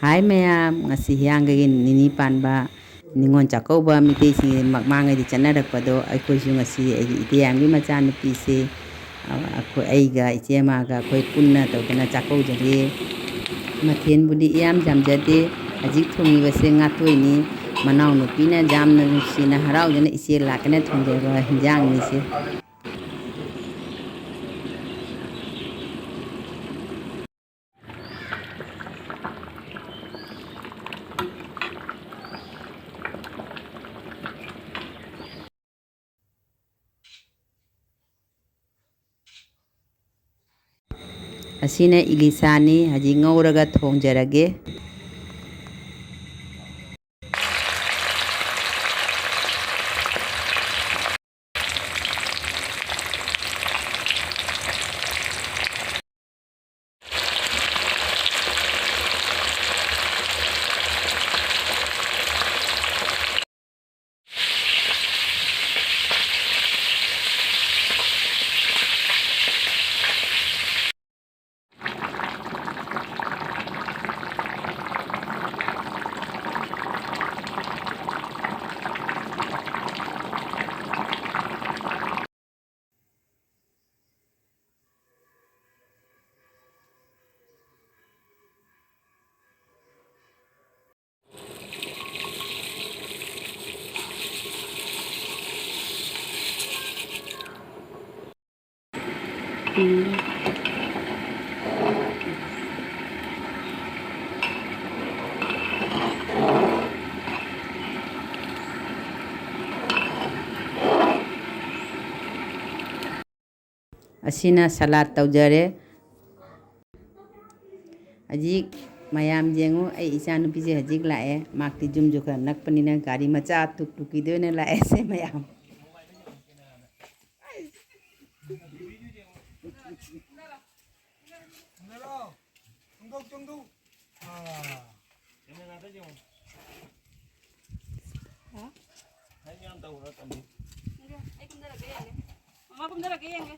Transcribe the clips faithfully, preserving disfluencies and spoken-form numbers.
ꯍꯥꯏ ꯃꯌꯥꯝ, ꯉꯁꯤ ꯍꯤꯌꯥꯡꯒꯩꯒꯤ ꯅꯤꯅꯤ ꯄꯥꯟꯕ ꯅꯤꯉꯣꯜ ꯆꯥꯛꯀꯧꯕ ꯃꯤꯇꯩꯁꯤꯡꯒꯤ ꯃꯃꯥꯡꯉꯩꯗꯤ ꯆꯠꯅꯔꯛꯄꯗꯣ, ꯑꯩꯈꯣꯏꯁꯨ ꯉꯁꯤ ꯑꯩꯒꯤ ꯏꯇꯩꯌꯥꯝꯒꯤ ꯃꯆꯥꯅꯨꯄꯤꯁꯦ, ꯑ, ꯑꯩꯈꯣꯏ, ꯑꯩꯒ ꯏꯆꯦ ꯑꯃꯒ ꯑꯩꯈꯣꯏ ꯄꯨꯟꯅ ꯇꯧꯗꯅ ꯆꯥꯛꯀꯧꯖꯒꯦ꯫ ꯃꯊꯦꯜꯕꯨꯗꯤ ꯏꯌꯥꯝ ꯌꯥꯝꯖꯗꯦ꯫ ꯍꯧꯖꯤꯛ ꯊꯣꯡꯉꯤꯕꯁꯦ ꯉꯥꯇꯣꯏꯅꯤ꯫ ꯃꯅꯥꯎꯅꯨꯄꯤꯅ ꯌꯥꯝꯅ ꯅꯨꯡꯁꯤꯅ ꯍꯔꯥꯎꯖꯅ ꯏꯆꯦ ꯂꯥꯛꯀꯅ ꯊꯣꯡꯖꯕ ꯍꯤꯟꯖꯥꯡꯅꯤꯁꯦ꯫ ꯑꯁꯤꯅ ꯏꯂꯤꯁꯥꯅꯤ꯫ ꯍꯧꯖꯤꯛ ꯉꯧꯔꯒ ꯊꯣꯡꯖꯔꯒꯦ꯫ ꯑꯁꯤꯅ ꯁꯂꯥꯠ ꯇꯧꯖꯔꯦ꯫ ꯍꯧꯖꯤꯛ ꯃꯌꯥꯝ ꯌꯦꯡꯉꯨ, ꯑꯩ ꯏꯆꯥꯅꯨꯄꯤꯁꯦ ꯍꯧꯖꯤꯛ ꯂꯥꯛꯑꯦ꯫ ꯃꯥꯛꯇꯤ ꯌꯨꯝꯁꯨ ꯈꯔ ꯅꯛꯄꯅꯤꯅ ꯒꯥꯔꯤ ꯃꯆꯥ ꯇꯨꯛ ꯇꯨꯛꯀꯤꯗ ꯑꯣꯏꯅ ꯂꯥꯛꯑꯦ ꯁꯦ ꯃꯌꯥꯝ꯫ ꯍꯥ? ꯑꯩ ꯀꯨꯝꯊꯔꯛꯀꯦ ꯌꯦꯡꯒꯦ꯫ ꯃꯃꯥ ꯀꯨꯝꯊꯔꯛꯀꯦ ꯌꯦꯡꯒꯦ꯫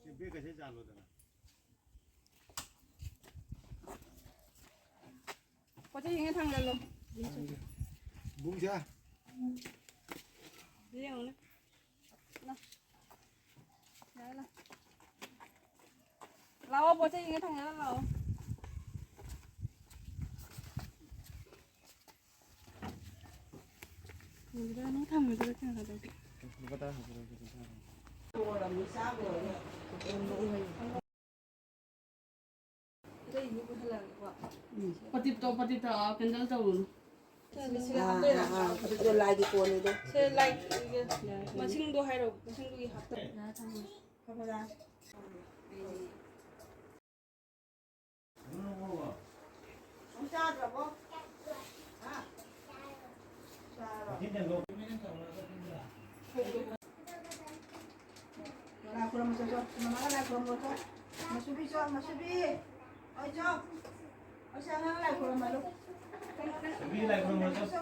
ꯁꯤ ꯕꯦꯒ ꯑꯁꯤ ꯆꯥꯜꯂꯣꯗꯅ꯫ ꯄꯣꯠ ꯆꯩ ꯌꯦꯡꯉ ꯊꯥꯡꯖꯜꯂꯣ꯫ ꯕꯨꯡꯁꯦ꯫ ꯌꯦꯡꯉꯨꯅꯦ꯫ ꯂꯥ꯫ ꯂꯥ, ꯂꯥ꯫ ꯂꯥꯛꯑꯣ, ꯄꯣꯠ ꯆꯩ ꯌꯦꯡꯉ ꯊꯥꯡꯖꯜꯂꯣ, ꯂꯥꯛꯑꯣ꯫ ꯊꯝꯃꯤꯗꯨꯔ ꯅꯪ ꯊꯝꯃꯤꯗꯨꯔ ꯀꯩꯅꯣ ꯇꯧꯗꯦ꯫ ꯂꯨꯄꯥ ꯇꯔꯥ ꯍꯥꯞꯄꯤꯔꯣ, ꯂꯨꯄꯥ ꯇꯔꯥ ꯍꯥꯞꯄꯤꯔꯣ꯫ ꯄꯇꯤꯞꯇꯣ, ꯄꯇꯤꯞꯇ ꯀꯦꯟꯗꯜ ꯇꯧꯔꯨꯅꯨ꯫ ꯑꯥ, ꯑꯥ, ꯑꯥ, ꯑꯗꯨꯗꯣ ꯂꯥꯏꯒꯤ ꯀꯣꯟꯅꯤꯗꯣ꯫ ꯁꯦ, ꯂꯥꯏ, ꯃꯁꯤꯡꯗꯣ ꯍꯥꯏꯔꯣ, ꯃꯁꯤꯡꯗꯨꯒꯤ ꯍꯥꯞꯇꯣ꯫ ꯐꯕꯗ꯫ ꯑꯃꯨꯛ ꯆꯥꯗ꯭ꯔꯕꯣ? ꯍꯥ? ꯆꯥꯔꯣ꯫ ꯂꯥꯏ ꯈꯨꯔꯨꯝꯕ ꯆꯠꯂꯣ꯫ ꯃꯃꯥꯒ ꯂꯥꯏ ꯈꯨꯔꯨꯝꯕ ꯆꯠꯂꯣ꯫ ꯃꯁꯨꯕꯤ ꯆꯣ, ꯃꯁꯨꯕꯤ꯫ ꯍꯣꯏ ꯆꯣ꯫ ꯍꯣꯏ ꯁꯦ, ꯑꯉꯥꯡ ꯂꯥꯏ ꯈꯨꯔꯨꯝꯍꯜꯂꯨ꯫ ꯃꯁꯨꯕꯤ ꯂꯥꯏ ꯈꯨꯔꯨꯝꯕ ꯆꯠꯂꯣ꯫ ꯆꯣ꯫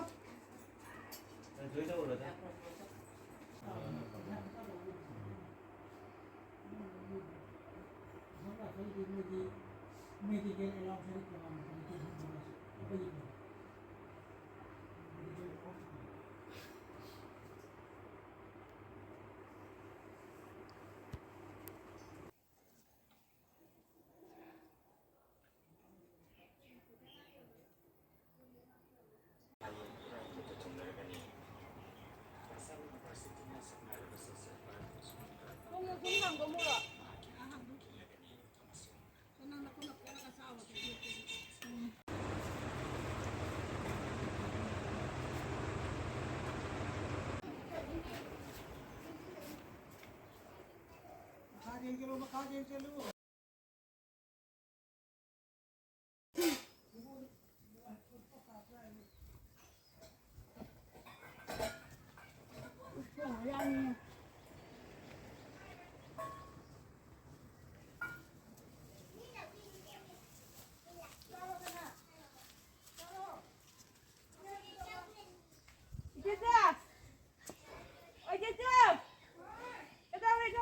ꯏꯆꯦꯆꯥ! ꯑꯣ, ꯏꯆꯦꯆꯥ! ꯀꯩꯗꯧꯔꯤꯅꯣ?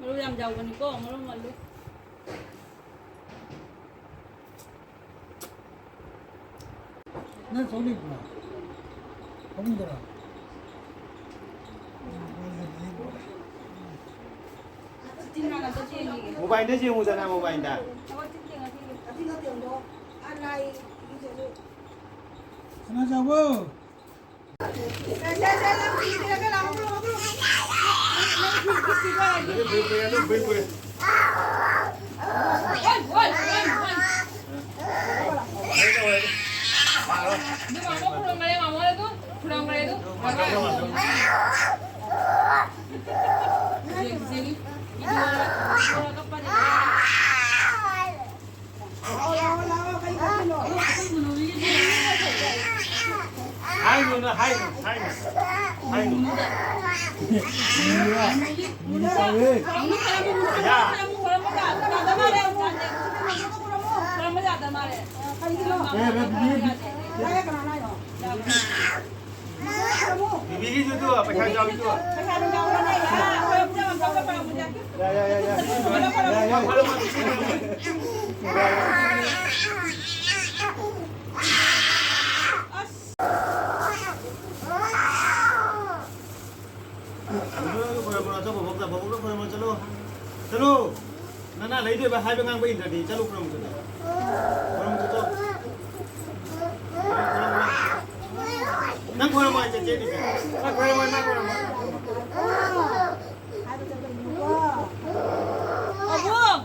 ꯃꯔꯨ ꯌꯥꯝ ꯌꯥꯎꯕꯅꯤꯀꯣ, ꯃꯔꯨ ꯃꯜꯂꯨ꯫ ꯅꯪ ꯊꯣꯛꯂꯛꯏꯕ꯭ꯔꯣ? ꯐꯃꯨꯡꯗꯔꯣ? ꯃꯣꯕꯥꯏꯜꯗ ꯌꯦꯡꯉꯨꯗꯅ, ꯃꯣꯕꯥꯏꯜꯗ꯫ ꯁꯅꯥꯖꯥꯎꯕ! ꯍꯥꯏꯅꯨ, ꯍꯥꯏꯅꯨ, ꯍꯥꯏꯅꯨ, ꯍꯥꯏꯅꯨ꯫ ꯌꯥ꯫ ꯕꯤꯕꯤꯒꯤꯗꯨꯗꯣ, ꯄꯩꯁꯥ ꯌꯥꯎꯏꯗꯣ꯫ ꯌꯥ, ꯌꯥ, ꯌꯥ, ꯌꯥ꯫ ꯌꯥ, ꯌꯥ, ꯌꯥ꯫ ꯈꯣꯏꯔꯝꯃꯨꯔꯣ, ꯆꯠꯂꯣ, ꯕꯣꯕꯣꯛꯇ, ꯕꯣꯕꯣꯛꯇ ꯈꯣꯏꯔꯝꯃꯨꯔꯣ, ꯆꯠꯂꯣ꯫ ꯆꯠꯂꯣ꯫ ꯅꯅꯥ ꯂꯩꯗꯣꯏꯕ ꯍꯥꯏꯕ ꯉꯥꯡꯕ ꯏꯟꯗ꯭ꯔꯗꯤ ꯆꯠꯂꯨ, ꯈꯣꯏꯔꯝꯃꯨ ꯆꯠꯂꯣ꯫ ꯈꯣꯏꯔꯝꯃꯨ ꯆꯠꯂꯣ꯫ ꯅꯪ ꯈꯣꯏꯔꯝꯃꯣ, ꯑꯩ ꯆꯠꯀꯦ, ꯆꯠꯀꯦ꯫ ꯅꯪ ꯈꯣꯏꯔꯝꯃꯣ, ꯅꯪ ꯈꯣꯏꯔꯝꯃꯣ꯫ ꯑꯕꯨꯡ!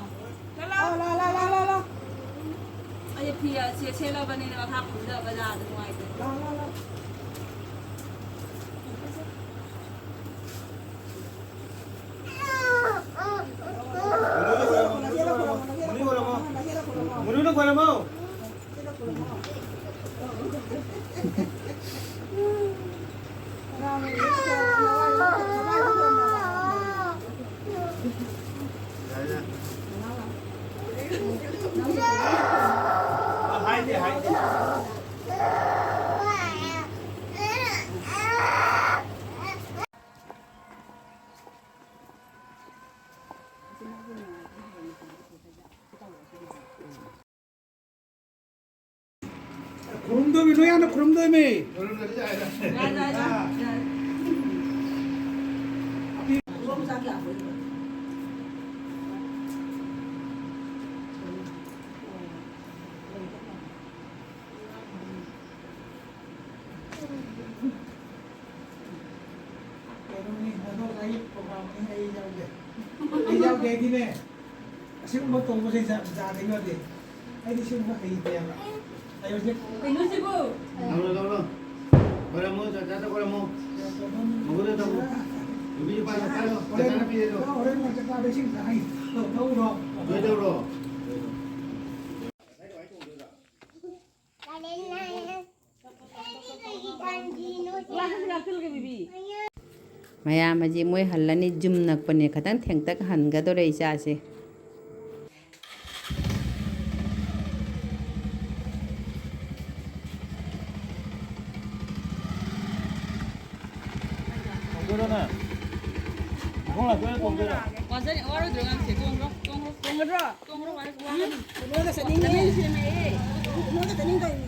ꯂꯥꯛꯑꯣ, ꯂꯥꯛꯑꯣ, ꯂꯥꯛꯑꯣ, ꯂꯥꯛꯑꯣ, ꯂꯥꯛꯑꯣ꯫ ꯑꯩ ꯐꯤ ꯑꯁꯤ ꯁꯦꯠꯂꯕꯅꯤꯅ ꯃꯈꯥ ꯀꯨꯝꯊꯕ ꯌꯥꯗ ꯅꯨꯡꯉꯥꯏꯇꯦ꯫ ꯂꯥꯛꯑꯣ, ꯂꯥꯛꯑꯣ, ꯂꯥꯛꯑꯣ꯫ ꯃꯨꯅꯨꯅ ꯈꯣꯏꯔꯝꯃꯣ꯫ ꯍꯥꯏꯗꯦ, ꯍꯥꯏꯗꯦ꯫ ꯈꯨꯔꯨꯝꯗꯣꯏꯃꯤ, ꯅꯣꯏ ꯍꯥꯟꯅ ꯈꯨꯔꯨꯝꯗꯣꯏꯃꯤ꯫ ꯀꯩꯅꯣꯅꯤ, ꯅꯗꯣ ꯑꯩ ꯄ꯭ꯔꯣꯒ꯭ꯔꯥꯝꯅꯤ, ꯑꯩ ꯌꯥꯎꯗꯦ꯫ ꯑꯩ ꯌꯥꯎꯗꯦ ꯍꯥꯏꯗꯤꯅꯦ, ꯑꯁꯤꯒꯨꯝꯕ ꯇꯧꯕꯁꯦ ꯖꯥ-, ꯖꯥꯠ ꯍꯩꯅꯗꯦ꯫ ꯑꯩꯗꯤ ꯁꯤꯒꯨꯝꯕ ꯍꯩꯇꯦꯕ꯫ ꯑꯩ ꯍꯧꯖꯤꯛ ꯀꯩꯅꯣꯁꯤꯕꯨ? ꯂꯧꯔꯣ, ꯂꯧꯔꯣ꯫ ꯈꯣꯏꯔꯝꯃꯣ, ꯆꯥꯆꯥꯗ ꯈꯣꯏꯔꯝꯃꯣ꯫ ꯃꯍꯨꯠ ꯇꯧ꯫ ꯅꯨꯄꯤ ꯅꯨꯄꯥ ꯆꯥꯆꯥꯗꯣ, ꯍꯣꯔꯦꯟ, ꯆꯥꯆꯥꯅ ꯄꯤꯔꯦꯗꯣ꯫ ꯍꯣꯔꯦꯟ ꯆꯥꯆꯥꯗ ꯏꯁꯤꯡ ꯊꯥꯡꯉꯩ ꯂꯧꯔꯣ꯫ ꯂꯣꯏ ꯇꯧꯔꯣ꯫ ꯃꯌꯥꯝ ꯑꯁꯤ ꯃꯣꯏ ꯍꯜꯂꯅꯤ, ꯖꯨꯝ ꯅꯛꯄꯅꯦ, ꯈꯤꯇꯪ ꯊꯦꯡꯇꯛ ꯍꯟꯒꯗꯧꯔꯦ ꯏꯆꯥꯁꯦ꯫ ꯇꯣꯡꯗꯣꯏꯔꯣ ꯅꯪ? ꯃꯈꯣꯡ ꯂꯥꯛꯇꯣꯏꯔꯣ ꯇꯣꯡꯗꯣꯏꯔꯣ? ꯋꯥꯖꯔꯤ-, ꯋꯥꯔꯣꯏꯗ꯭ꯔꯣ ꯑꯉꯥꯡꯁꯦ? ꯇꯣꯡꯈ꯭ꯔꯣ, ꯇꯣꯡꯈ꯭ꯔꯣ, ꯇꯣꯡꯈ꯭ꯔꯣ, ꯋꯥꯔ-, ꯋꯥꯒꯅꯤ꯫ ꯀꯩꯅꯣꯒ ꯆꯠꯅꯤꯡꯉꯦ꯫ ꯂꯝꯖꯦꯟ ꯆꯦꯟꯕ ꯑꯦ꯫ ꯀꯩꯅꯣꯒ ꯆꯠꯅꯤꯡꯗꯣꯏꯅꯤ꯫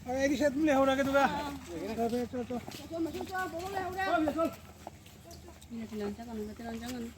ꯐꯔꯦ, ꯑꯩꯗꯤ ꯁꯤ ꯑꯗꯨꯝ ꯂꯩꯍꯧꯔꯒꯦ ꯑꯗꯨꯒ꯫ ꯐꯔꯦ, ꯐꯔꯦ, ꯆꯣ, ꯆꯣ꯫ ꯃꯆꯨ, ꯃꯆꯨ, ꯆꯣ, ꯕꯣꯕꯣꯛ ꯂꯩꯍꯧꯔꯦ꯫ ꯆꯣ, ꯆꯣ, ꯆꯣ꯫ ꯃꯤꯅ ꯐꯤꯔꯣꯜ ꯆꯪꯒꯅꯨ, ꯐꯤꯔꯣꯜ ꯆꯪꯒꯅꯨ꯫